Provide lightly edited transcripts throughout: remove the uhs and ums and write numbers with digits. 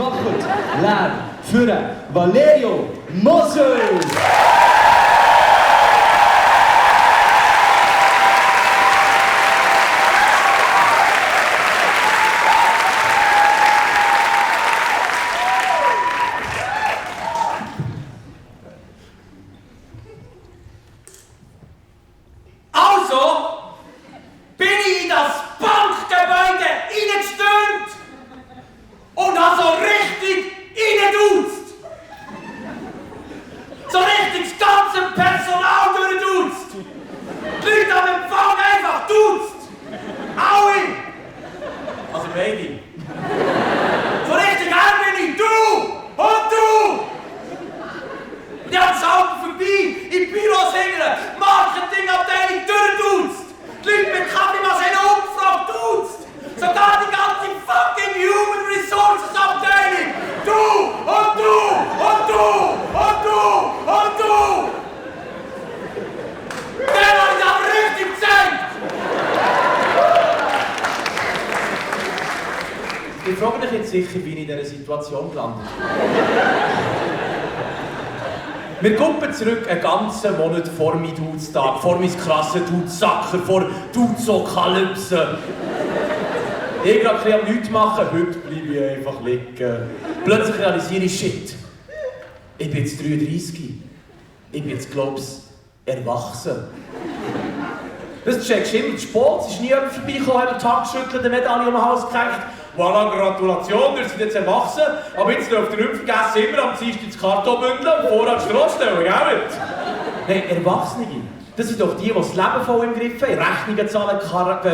macht Lärm für Valerio Moser! Ich frage mich jetzt sicher, wie ich in dieser Situation gelandet bin. Wir gucken zurück einen ganzen Monat vor meinem Dudestag, vor meinem krassen Dudesacker, vor Dudesokalypse. Ich kann ein nichts machen, heute bleibe ich einfach liegen. Plötzlich realisiere ich, shit, ich bin jetzt 33. Ich bin jetzt, glaub's, erwachsen. Das checkst du immer zu spät, es ist nie jemand vorbeigekommen, hat die Hand geschüttelt, eine Medaille um den Hals gehängt. Voilà, Gratulation, ihr seid jetzt erwachsen, aber jetzt dürft ihr nicht vergessen, immer am Dienstag das Kartonbündeln und vorher die Strasse stellen, gell? Nein, Erwachsene, das sind doch die das Leben voll im Griff haben, Rechnungen zahlen,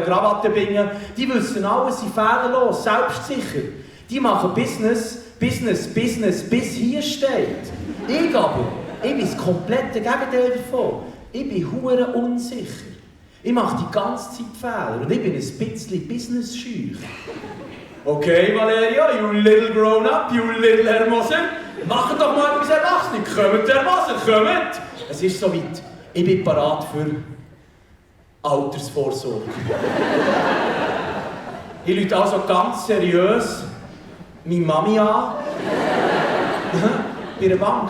Krawatten binden, die wissen alles, sind fehlerlos, selbstsicher. Die machen Business, bis hier steht. Ich aber, ich bin das komplette Gegenteil davon. Ich bin hure unsicher. Ich mache die ganze Zeit Fehler und ich bin ein bisschen business-scheu. Okay, Valerio, you little grown-up, you little Herr Moser, macht doch mal etwas Erwachsenes. Kommt, Herr Moser, kommt! Es ist soweit. Ich bin parat für Altersvorsorge. Ich rufe also ganz seriös meine Mami an. Bei einer Bank.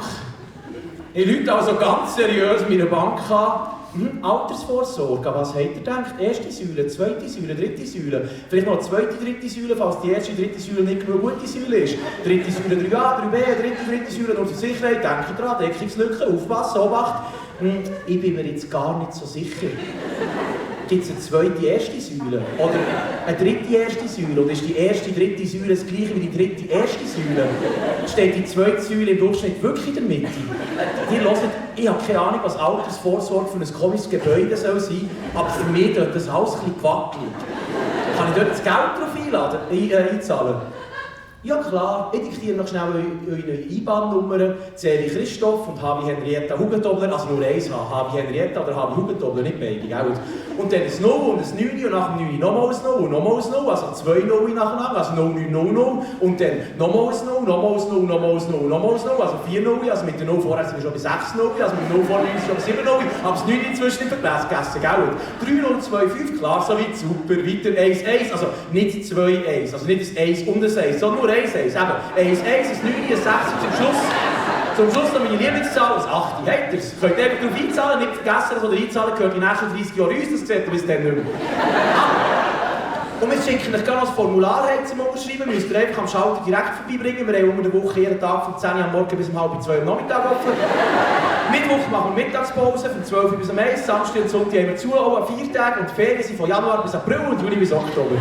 Ich rufe also ganz seriös meine Bank an. Altersvorsorge, was habt ihr gedacht? Erste Säule, zweite Säule, dritte Säule. Vielleicht noch eine zweite, dritte Säule, falls die erste, dritte Säule nicht genug gute Säule ist. Dritte Säule 3a, 3b, dritte Säule nur zur Sicherheit. Denkt dran, Deckungslücke, aufpassen, Obacht. Ich bin mir jetzt gar nicht so sicher. Gibt es eine zweite, erste Säule? Oder eine dritte, erste Säule? Oder ist die erste, dritte Säule das gleiche wie die dritte, erste Säule? Steht die zweite Säule im Durchschnitt wirklich in der Mitte? Ihr hört, ich habe keine Ahnung, was Altersvorsorge für ein komisches Gebäude soll sein, aber für mich dort das Haus ein bisschen gewackelt. Kann ich dort das Geld drauf einzahlen? Ja klar, ich diktiere noch schnell eure IBAN-Nummer, Zeli Christoph und Havi Henrietta Hugentobler, also nur eins haben, Havi Henrietta oder Havi Hugentobler, nicht beide, gell? Und dann ein 0 und ein 9 und nach dem 9 nochmal ein 0 und nochmal ein 0, also 2 0 nacheinander, also 0, 9, 0, 0 und dann nochmal ein 0, nochmal ein 0, nochmal ein 0, nochmal ein 0, also 4 0, also mit der 0 vorher sind wir schon bei 6 0, also mit der 0 vorher sind wir schon bei 7 0, aber das 9 inzwischen nicht vergessen, gell? 3 0, 2, 5, klar, so weit, super, weiter 1, 1, also nicht 2, 1, also nicht ein 1 und ein 1, sondern nur 1, 1, eben 1, 1, ein 9, ein 6 zum Schluss noch meine Lieblingszahl, das 8. Habt ihr es? Könnt ihr einfach darauf einzahlen, nicht vergessen, das, was ihr einzahlen gehört die nächsten 30 Jahre uns, das seht ihr bis dann nicht mehr. Und wir schicken euch gerne als Formular zum Unterschreiben, müsst ihr einfach am Schalter direkt vorbeibringen. Wir haben unter der Woche jeden Tag von 10 Uhr am Morgen bis um halb 2 Uhr am Nachmittag offen. Mittwoch machen wir Mittagspause von 12 Uhr bis um 1 Uhr, Samstag und Sonntag haben wir zu, auch an 4 Tagen und die Ferien sind von Januar bis April und Juli bis Oktober.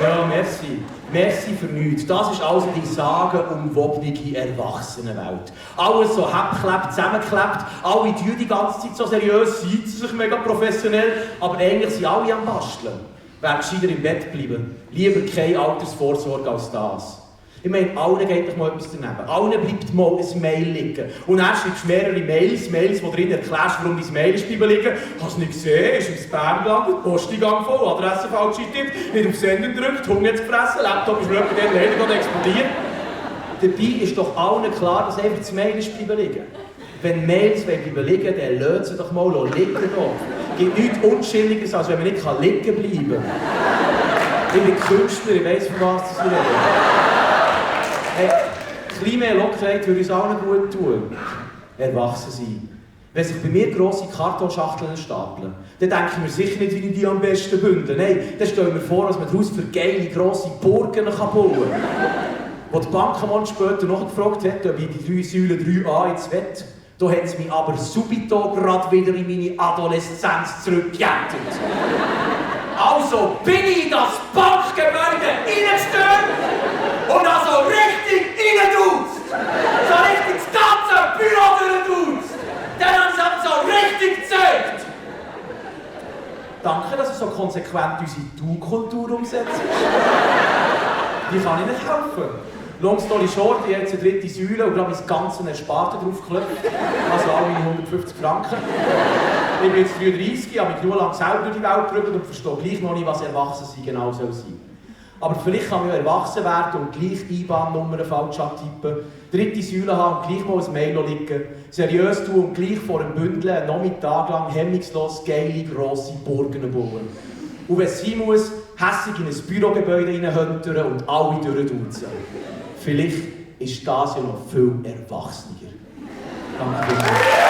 Ja, merci. Merci für nichts. Das ist also die sagenumwobene Erwachsenenwelt. Alles so abgeklebt, zusammengeklebt. Alle tun die ganze Zeit so seriös, sitzen sich mega professionell, aber eigentlich sind alle am Basteln. Wer gescheiter im Bett bleiben. Lieber keine Altersvorsorge als das. Ich meine, allen geht doch mal etwas daneben. Allen bleibt mal ein Mail liegen. Und dann schreibst du mehrere Mails, wo drin erklärst, warum dein Mail ist bleiben liegen. Hast du nicht gesehen, ist im Spam gelandet, Posteingang voll, Adresse falsch getippt, nicht auf Senden gedrückt, Hunger jetzt gefressen, Laptop ist wirklich der Leder gerade explodiert. Dabei ist doch allen klar, dass einfach das Mail ist bleiben liegen. Wenn Mails bleiben liegen, dann lass sie doch mal liegen. Es gibt nichts Unschilliges, als wenn man nicht liegen bleiben kann. Ich bin Künstler, ich weiss, von was ich rede. Hey, ein bisschen mehr Lockerheit würde uns allen gut tun. Erwachsen sein. Wenn sich bei mir grosse Kartonschachteln stapeln, dann denke ich mir sicher nicht, wie ich die am besten bündeln. Nein, dann stellen wir vor, was man daraus für geile, grosse Burgen bauen kann. Als die Bank einen Monat später noch gefragt hat, ob ich die 3 Säulen 3a ins Wett, da hat es mich aber subito gerade wieder in meine Adoleszenz zurückgejätet. Also bin ich in das Bankgebäude reingestürmt und also richtig reingedutzt. So richtig das ganze Büro durchdutzt. Dann haben sie aber so richtig gezeugt. Danke, dass du so konsequent unsere Du-Kultur umsetzt. Die kann ich nicht helfen. Long story short, ich habe jetzt eine 3. Säule und glaube ich das ganze Sparte draufgeklopft. Also alle meine 150 Franken. Ich bin jetzt 33, habe mich nur lang selber durch die Welt geprügelt und verstehe gleich noch nicht, was Erwachsensein genau soll sein. Aber vielleicht kann man ja erwachsen werden und gleich die IBAN-Nummern falsch abtippen, 3. Säule haben und gleich mal ein Mail liegen, seriös tun und gleich vor einem Bündel einen Nachmittag lang hemmungslos geile, grosse Burgen bauen. Und wenn es sein muss, hässig in ein Bürogebäude reinhöntern und alle durchduzen. Vielleicht ist das ja noch viel erwachsener. Danke.